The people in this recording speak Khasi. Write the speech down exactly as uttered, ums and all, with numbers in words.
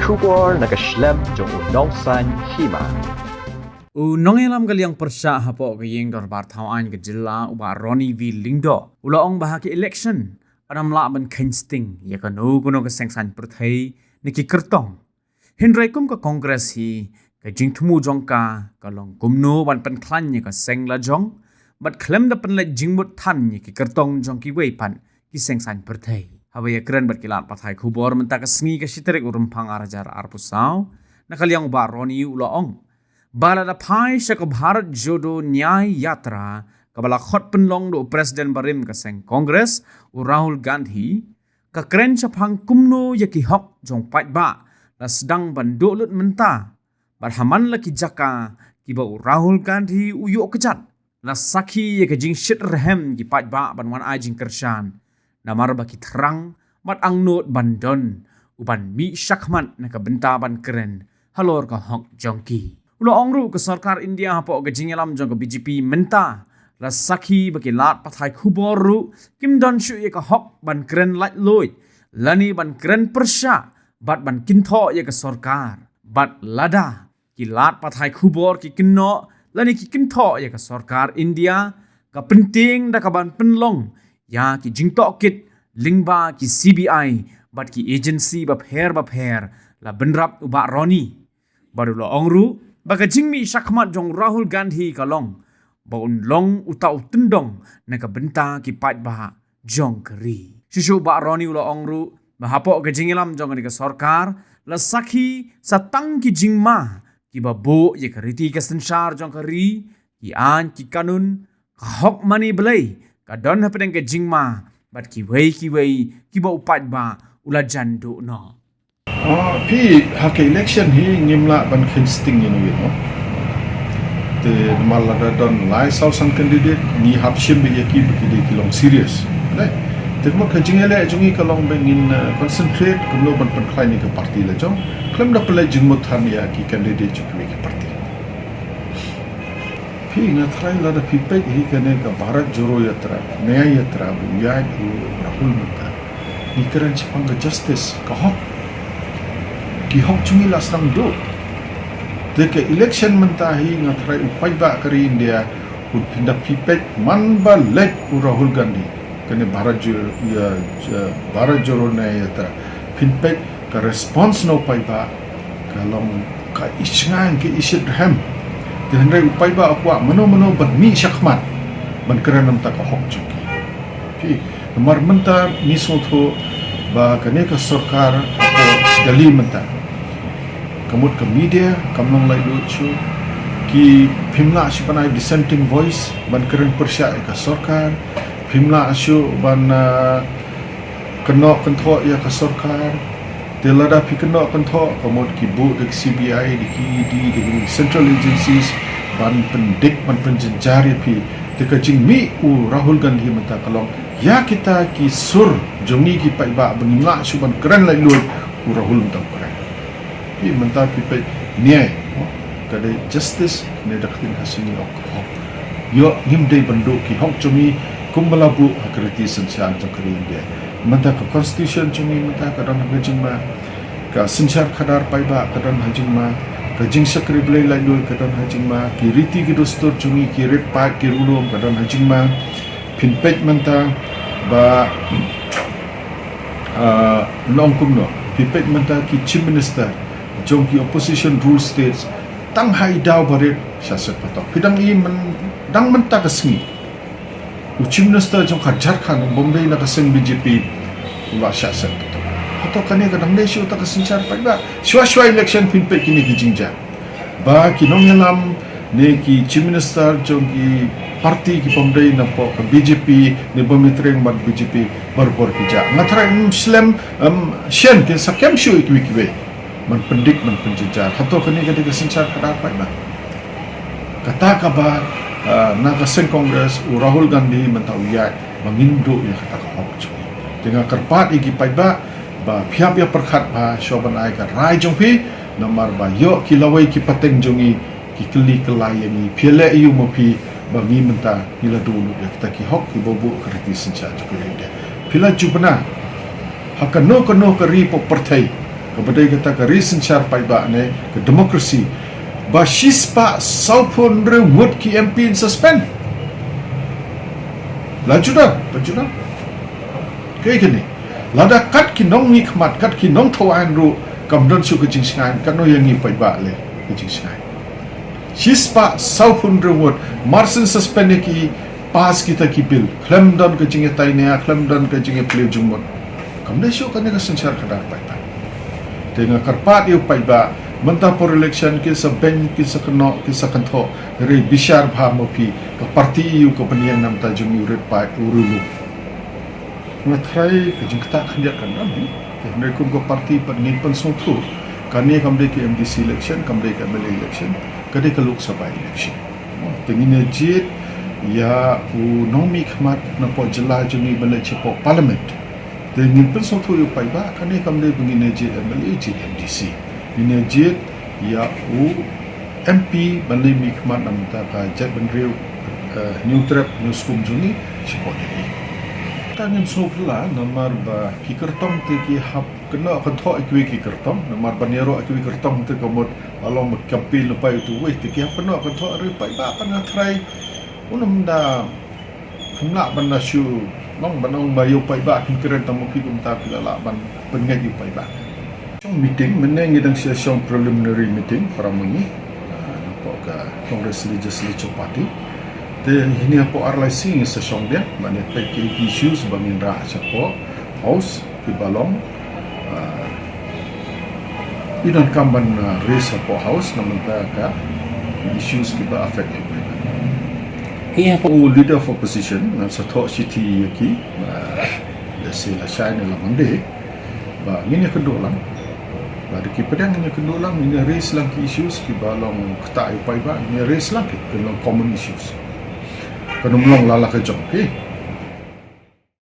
Khubor na ka shlem jong u Nongsaiñ Hima. U nongïalam ka liang pyrshah hapoh ka ïing dorbar thaw aiñ ka jylla u Bah Ronnie V Lyngdoh u la ong ba ha ka election ym lah ban kheiñ sting ïa kano kano ka seng saiñ pyrthei ne ki kyrtong. Hynrei kum ka Congress hi, ka jingthmu jong ka ka long kumno ban pynkhlaiñ ïa ka seng la jong bad khlem da pynleit jingmut than ïa ki kyrtong jong kiwei pat ki seng saiñ pyrthei. Haba ïakren bad ki lad pathai khubor mynta ka sngi ka shi tarik u Rymphang ar hajar arphew saw, na ka liang u Bah Ronnie u la ong ba lada phai sha ka Bharat Jodo Nyay Yatra kaba la khot pynlong da u President barim ka seng Congress u Rahul Gandhi, ka kren shaphang kumno ïa ki hok jong paidbah la sdang ban duh lut mynta. Bad ha man la ki jaka kiba u Rahul Gandhi u ïoh kjat, la sakhi ïa ka jingshit rhem ki paidbah ban wan ai jingkyrshan, namar ba ki thrang bad angnud ban don u ban mih shakhmat na ka bynta ban kren halor ka hok jong ki. U la ong ruh ka sorkar India hapoh ka jingïalam jong ka B J P mynta la sakhi ba ki lad pathai khubor ruh kim don shuh ïa ka hok ban kren laitluid lane ban kren pyrshah bad ban kynthoh ïa ka sorkar. Bad lada ki lad pathai khubor ki kynnoh lane ki kynthoh ïa ka sorkar India, ka pyntieng da kaban pynlong ïa ki jingtohkit lyngba ki C B I bad ki agency bapher bapher, la bynrap u Bah Ronnie. Bad u la ong ruh ba ka jingmih shakhmat jong Rahul Gandhi ka long ba un long uta u tyndong na ka bynta ki paidbah jong ka ri. Shuh shuh u Bah Ronnie u la ong ruh ba hapoh ka jingïalam jong kane ka sorkar la sakhi sa tang ki jingma kiba buh ïa ka riti ka synshar jong ka ri, ki aiñ ki kanun, ka hok mane Blei ka don hapdeng ka jingma bad kiwei kiwei kiba u paidbah u la jan duh noh. Ah, phi, ha ka election hi ngim lah ban kheiñ sting ïa no ïa no. Te namar lada don lai saw san candidate, ngi hap shim beit ïa ki ba ki dei ki long serious. Te kumno ka jingïaleh jong ngi ka long ba ngin, eh, concentrate kumno ban pynkhlaiñ ïa ka party la jong khlem da pynleit jingmut than ïa ki candidate jong kiwei ki party. Phi, nga tharai lada phi peit hi kane ka Bharat Jodo Yatra, Nyay Yatra ba u ïaid u Rahul mynta, ngi kren shaphang ka justice, ka hok. Ki hok jong ngi la sdang duh. Te ka election mynta hi nga tharai u paidbah ka ri India, un phin da phi peit man ba leit u Rahul Gandhi, kane Bharat Jo-, ïa, ïa, Bharat Jodo Nyay Yatra, phin peit ka response na u paidbah ka long ka i shngaiñ, ka i shit rhem. Te hynrei u paidbah u kwah mano mano ban mih shakhmat ban kren namar ka hok jong ki. Phi, namar mynta ngi sngewthuh ba kane ka sorkar hapoh Delhi mynta, ka mut ka media kam long laitluid shuh. Ki, phim lah shuh ban ai dissenting voice ban kren pyrshah ïa ka sorkar. Phim lah shuh ban, ah, kynnoh kynthoh ïa ka sorkar. Te lada phi kynnoh kynthoh, ka mut ki buh da ki C B I, da ki E D, da ki central agencies ban pyndik, ban pynjynjar ïa phi. Te ka jingmih u Rahul Gandhi mynta ka long ïa kita ki sur jong ngi ki paidbah ba ngim lah shuh ban kren laitluid, u Rahul mynta u kren. Phi, mynta phi peit, nyay, ka dei justice ne da ka ktien Khasi ngi ong ka hok. Ïoh, ngim dei ban duh ki hok jong ngi kumba la buh ha ka riti synshar jong ka ri India. Mynta ka constitution jong ngi mynta ka don ha ka jingma, ka synshar khadar paidbah ka don ha jingma, ka jingshakri Blei laitluid ka don ha jingma, ki riti ki dustur jong ngi, ki rit paid ki ruh lum ka don ha jingma. Phin peit mynta ba, ah, nongkum noh, phi peit mynta ki chief minister jong ki opposition rule states, tang ha i daw barit shah set patok. Phi dang i myn-, dang mynta ka sngi u chief minister jong ka Jharkhand, bym dei na ka seng B J P, u la shah set patok. Hato kane ka dang dei shuh uta ka synshar paidbah? Shuwa shuwa election phin peit kine ki jingjia ba ki nongïalam ne ki chief minister jong ki party kibym dei na poh ka B J P ne bym ïatrei bad B J P, barabor ki jah. Nga tharai, em, slem, em, shen kin sa kem shuh ïa kiwei kiwei ban pyndik, ban pynjynjar. Hato kane ka dei ka synshar khadar paidbah? Kata kaba, ah, na ka seng Congress u Rahul Gandhi mynta u ïaid ba ngin duh ïa kata ka hok jong ngi. Te nga kyrpad ïa ki paidbah ba phi hap ïa pyrkhat bha shuwa ban ai ka rai jong phi, namar ba ïoh ki lawei ki pateng jong ngi ki kylli kylla ïa ngi, phi leh aïu ma phi ba ngi mynta ngi la duh lut ïa kita ki hok kiba buh ka riti synshar jong ka ri India. Phi la ju bna ha kano kano ka ri poh pyrthei, Kaba dei kata ka ri synshar paidbah ne ka democracy, ba shispah sawphew hynriew ngut ki M P yn suspend. La juda, la juda. Kaei kane? Lada kat ki nongmihkhmat, kat ki nongthaw aiñ ruh kam don shuh ka jingshngaiñ, katno ïa ngi paidbah leh ka jingshngaiñ? Shispah sawphew hynriew ngut, mar syn suspend ïa ki, pass kita ki bill, khlem don ka jingïatai nia, khlem don ka jingïaplie jingmut. Kam dei shuh kane ka synshar khadar paidbah. Te nga kyrpad ïa u paidbah, mynta por election kin sa beiñ, kin sa kynnoh, kin sa kynthoh, hynrei bishar bha ma phi, ka party ïa u ka pynïeng na bynta jong ngi u rit paid u riewlum. Nga tharai ka jingktah khyndiat kan dang hi. Te hynrei kum ka party pat ngin pynsngewthuh, kane kam dei ka M D C election, kam dei ka M L A election, ka dei ka Lok Sabha election. Te ngin ïa jied ïa u nongmihkhmat napoh jylla jong ngi ban leit shapoh Parliament. Te ngin pynsngewthuh ïa u paidbah, kane kam dei ba ngin ïa jied M L A, jied M D C. Ngin ïa jied ïa u M P ban leit mihkhmat na bynta ka jaitbynriew, eh, Hynñiewtrep Hynñiewskum jong ngi shapoh Delhi. Te ngin sngewphylla namar ba ki kyrtong te ki hap kynnoh kynthoh ïa kiwei ki kyrtong, namar ban ïaroh ïa kiwei ki kyrtong te ka mut ba long ba campaign lypa ïa utu uwei, te ki hap kynnoh kynthoh, hynrei paidbah pat nga tharai un ym da, phim lah ban da shu ong ban ong ba ïa u paidbah kin kren, tang ma phi kumta phi la lah ban pynngeit ïa u paidbah. Shong meeting, mynne ngi dang shu shong preliminary meeting para ma ngi, ah, napoh ka Congress Legislature Party. Te hynne hapoh ar lai sngi ngi sa shong biang ban ïa peit ki issues ba ngin rah shapoh House kiba long, ah, i donkam ban, ah, raise hapoh House na bynta ka issues kiba affect ïa ki. Ïa, u Leader of Opposition ngan sa thoh shithi ïa ki, ah, lehse la shai ne la Monday, ba ngin ïakynduh lang. Lada ki pdiang ngin ïakynduh lang, ngin ïa raise lang ki issues kiba long ktah ïa u paidbah, ngin ïa raise lang ki, kin long common issues. Kan ym long la la ka jong ki.